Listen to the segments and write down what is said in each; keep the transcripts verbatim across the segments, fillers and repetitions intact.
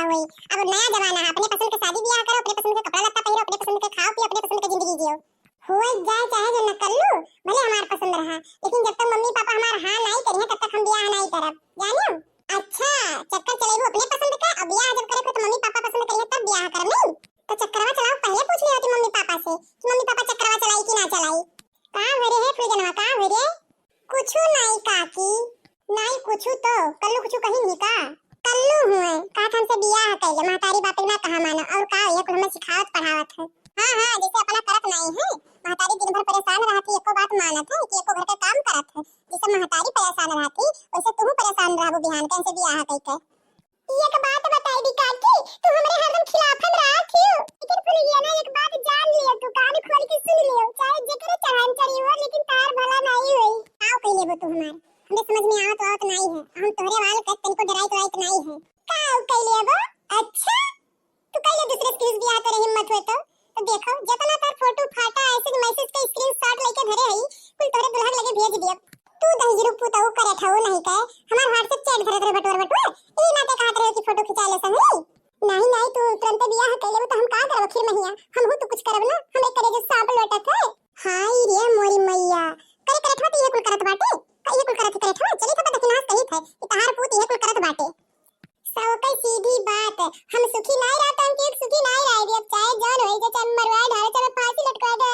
होई। अब नया जमाना है, अपने पसंद के शादी ब्याह करो, अपने पसंद के कपड़ा लत्ता पहिरो, अपने पसंद के खाओ पियो, अपने पसंद के जिंदगी जियो। होई जाए चाहे जो न कल्लू, भले हमार पसंद रहा, लेकिन जब तक मम्मी पापा हमार हाँ नाई करिहे, तब तक हम ब्याह नाई करब, जानियो। अच्छा, चक्कर चलेबू अपने पसंद के, अब ब्याह जब करे के तो मम्मी पापा पसंद करिहे तब ब्याह करब, नहीं? तो चक्करवा चलाओ, पहले पूछ लियो थी मम्मी पापा से कि मम्मी पापा चक्करवा चलाई कि ना चलाई। का हो रे हे फुलगनवा, का हो रे? कुछु नाई काकी। नाई कुछु तो, कल्लू कुछु कही नहीं का? कल्लू हुए, कहत हमसे बियाह कैले, महतारी बाप ना कहा मानो, और का ये कुल हमें सिखावत पढ़ावत है। हाँ, हाँ, जैसे अपना करत नाई है, महतारी दिन भर परेशान रहती, एको बात मानत है कि एको घर के काम करत है, जैसे महतारी परेशान रहती, वैसे तू परेशान रहबू बिहान के, हमसे बियाह कैके। एक बात बताई दी काकी, तू हमरे हरदम खिलाफन रहत हियो। लेकिन फुलगिया ना, एक बात जान लियो तू, कान खोल के सुन लियो, चाहे जेकरे चढ़ान चढ़ी हो, लेकिन तार भला नाई होई। काव कह लेबो तू हमार? हमरे समझ में आवत आवत नाई है। हम तोहरे वाल के तनिको डराइत वाइत नाई है। काव कह लेबो? अच्छा, तू कह ले दूसरे से किस बियाह तोरे हिम्मत होए तो। तो देखो, जितना तार फोटो फाटा ऐसे मैसेज के स्क्रीनशॉट लेके धरे हई, कुल तोहरे दुल्हन लगे भेज दियब। तू दहिजरू पुतऊ करे ठऊ नहीं कहे, हमार WhatsApp चैट धरे धरे बटोर बटोर, ई नाते कहत रहे कि फोटो खिंचा ले संगी। नहीं, नहीं, तू तुरंते बियाह कर लेबू तो हम का करब आखिर महिया? हम हूँ तो कुछ करब ना, हम एक करे जो सांप लोटत है। हाय रे मोरी मैया, करे करत बा तो ये कुल करत बाटे, का ये कुल करत करत बा? चली सब दखिनास कहित है कि तहार पूत ये कुल करत बाटे। सबके सीधी बात, हम सुखी नाई रहत, हम केहू सुखी नाई रह दियब, चाहे जौन होई, चाहे मरवा डाले, चाहे फांसी लटका दे,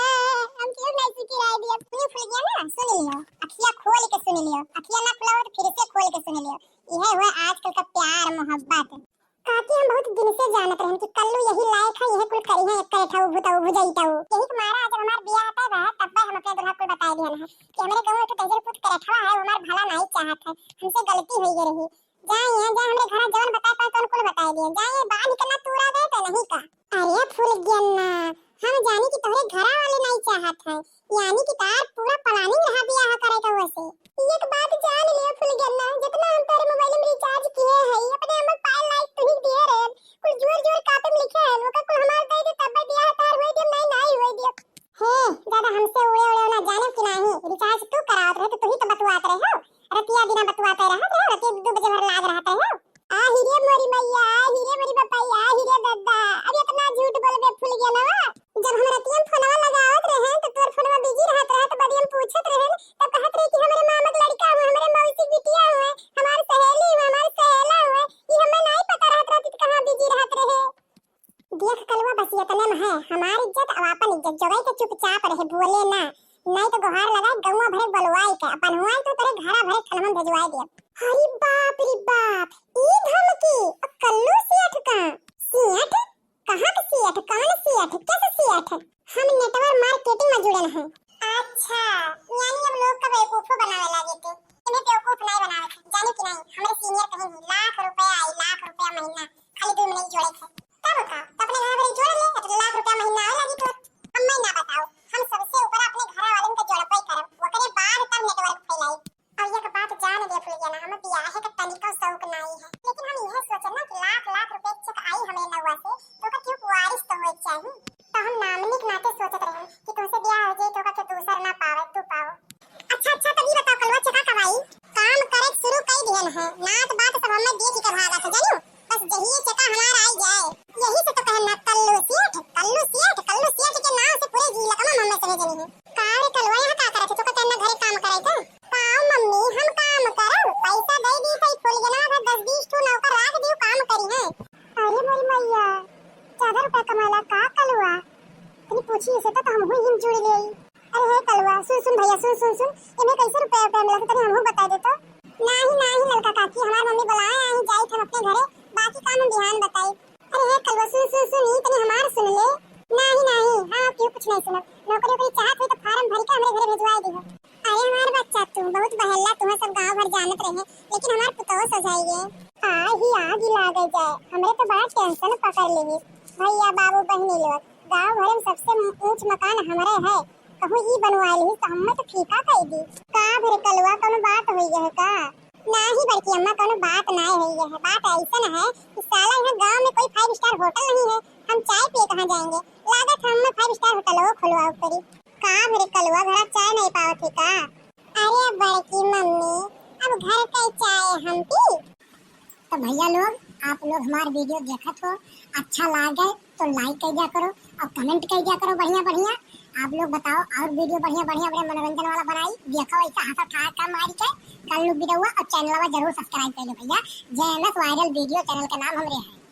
हम केहू नाई सुखी रह दियब। तू फुलगिया ना, सुन लियो, अखिया खोल के सुन लियो, अखिया ना खुलाओ तो फिर से खोल के सुन लियो। यह हुआ आजकल का प्यार मोहब्बत। काकी हम बहुत दिन से जानत रहन कि कल्लू यही लायक है, यह कुल करी है, एक करे ठाऊ भुताऊ भुजाई टाऊ। यही के मारा आज हमार बियाह तय बा, तब हम अपने दुल्हा कुल बताए दिहन है कि हमरे गाँव एक ठो दहिजर पूत करे ठवा है, वो हमार भला नाई चाहत है, हमसे गलती होई गई रही। जाए यहाँ, जाए हमरे घरा जवन बताए पाए तवन कुल बताए दिए। जाए ये बांध के ना तूरा दे तो नहीं का। अरे फुलगेना, हम जानी कि तोहरे घरा वाले नहीं चाहत है, यानी कि तार पूरा प्लानिंग रहा बियाह करे का वैसे। एक बात जान लियो फुलगेना, जितना हम तोरे मोबाइल में रिचार्ज किए हैं, अपने हमर पायल लाइट तू ही दिए रहे, कुल जोर जोर कापे में लिखे हैं, ओकर कुल हमार दे दे तब बियाह तार होए दे, नहीं नहीं होए दे। हे, ज्यादा हमसे उड़े उड़े ना जाने कि नाही, रिचार्ज तू करावत रहे तो तू ही तो बतुआत रहे हो, रतिया दिना बतुआते रहत रहे, रतिया दू बजे भर लाग रहत रहे हो। आ हीरे मोरी मैया, आ हीरे मोरी बपैया, आ हीरे दद्दा, अब इतना झूठ बोलबे फुलगेनवा। जब हम रतिया में फोनवा लगावत रहे तो तोर फोनवा बिजी रहत रहे तो बदिया में पूछत रहे तब कहत रहे कि हमरे मामा के लड़का हुए, हमरे मौसी बिटिया हुए, हमार सहेली हुए, हमार सहेला हुए, ई हमें नहीं पता रहत रहती तो कहाँ बिजी रहत रहे। देख कलुआ, बस इतने में है हमार इज्जत, अब आपन इज्जत जोगाई के चुपचाप रहे, बोले ना, नहीं तो गोहार लगाए गौवा भरे बलुआई के, अपन हुआई तो तेरे घरा भरे ठलमन भेजवाई दियब। अरे बाप रे बाप, ई धमकी, अब कल्लू सेठ का? सेठ? कहाँ के सेठ? कौन सेठ? कैसे सेठ? हम नेटवर्क मार्केटिंग में जुड़ल हैं। अच्छा, यानी अब लोग का बेवकूफो बनावे लागे थे। इन्हें बेवकूफ नहीं बनावे थे, जाने कि नहीं, हमारे सीनियर कहेंगे लाख रुपया आई, लाख रुपया महीना, खाली दो मिनट जोड़े थे। तब का? तो अपने घर भरी जोड़ ले, तो लाख रुपया महीना आवे लागी तो। अब मैं ना बताओ, हम सबसे ऊपर अपने घर वालन के जोड़बे करब, ओकरे बाद तब नेटवर्क फैलाई। और एक बात जान ले फुलगेना, हम बियाहे के तनिको शौक नाई है, लेकिन हम यह सोचब ना कि लाख लाख रुपए चेक आई हमें नौवा से, तो ओकर केहू वारिस तो होए के चाही। तो हम नामनी के नाते सोचत रहे कि तुमसे ब्याह हो जाए तो ओकर के दूसर ना पावे, तू पाओ। अच्छा अच्छा, तब ई बताओ कलुआ, चेका कब आई? काम करे के शुरू कई दिहन है, नात बात सब हमें देख के भागत है, जानियो। बस जहिए चेका हमार आई जाए, यही से तो कहन ना कल्लू सेठ, कल्लू सेठ, कल्लू सेठ के नाम से पूरे जिला का नाम हमें सहे जनी है। का रे कलुआ, यहाँ का करत है? तो का कहना घरे काम करे का? पाओ मम्मी, हम काम करब, पैसा दे दी सही फुलगेना, घर दस बीस ठो नौकर राख दियो, काम करी है। अरे मोरी मैया, ज्यादा रुपया कमाला का कलुआ? तनी पूछी इसे तो, तो हम हुई हिम जुड़ गई। अरे हे कलुआ, सुन सुन भैया, सुन सुन सुन, इन्हें कैसे रुपया रुपया मिला था, तनी हमहू बताई दे तो। नाही नाही ललका काकी, हमार मम्मी बुलाए आई, जाई हम अपने घरे, बाकी काम हम बिहान बताई। अरे हे कलुआ, सुन सुन सुन, ई तनी हमार सुन ले। नाही नाही, हम अब केहू कुछ नहीं सुनब। नौकरी ओकरी चाहत होई तो फार्म भर के हमरे घरे भेजवाए दिहो। अरे हमार बच्चा, तू बहुत बहल्ला, तुम्हें सब गांव भर जानत रहे, लेकिन हमार पुतोह सजाई गए। आ ही आग ही लागे जाए, हमरे तो बड़ा टेंशन पकड़ ली। भैया बाबू बहनी लोग, गांव भर में सबसे ऊंच मकान हमरे है, कहूँ ई बनवा ली तो हमें तो फीका कह दी। का भरे कलुआ, कोनो बात होई है का? नाही बड़की अम्मा, कोनो बात नाही होई है। बात ऐसन है कि साला यहाँ गांव में कोई फाइव स्टार होटल नहीं है, हम चाय पिए कहाँ जाएंगे? लागत है हमें फाइव स्टार होटल वो खुलवाओ पड़ी। का भरे कलुआ, घरा चाय नहीं पावत है का? अरे बड़की मम्मी, अब घर का चाय हम पी। तो भैया लोग, आप लोग हमार video देखत हो, अच्छा लागे तो like कर दिया करो और comment कर दिया करो बढ़िया बढ़िया। आप लोग बताओ और video बढ़िया बढ़िया बड़े मनोरंजन वाला बनाई, देखो ऐसा हंसा ठा का मारी के कल लोग video और channel जरूर subscribe कर लो भैया। J M S viral video channel का नाम हमरे है।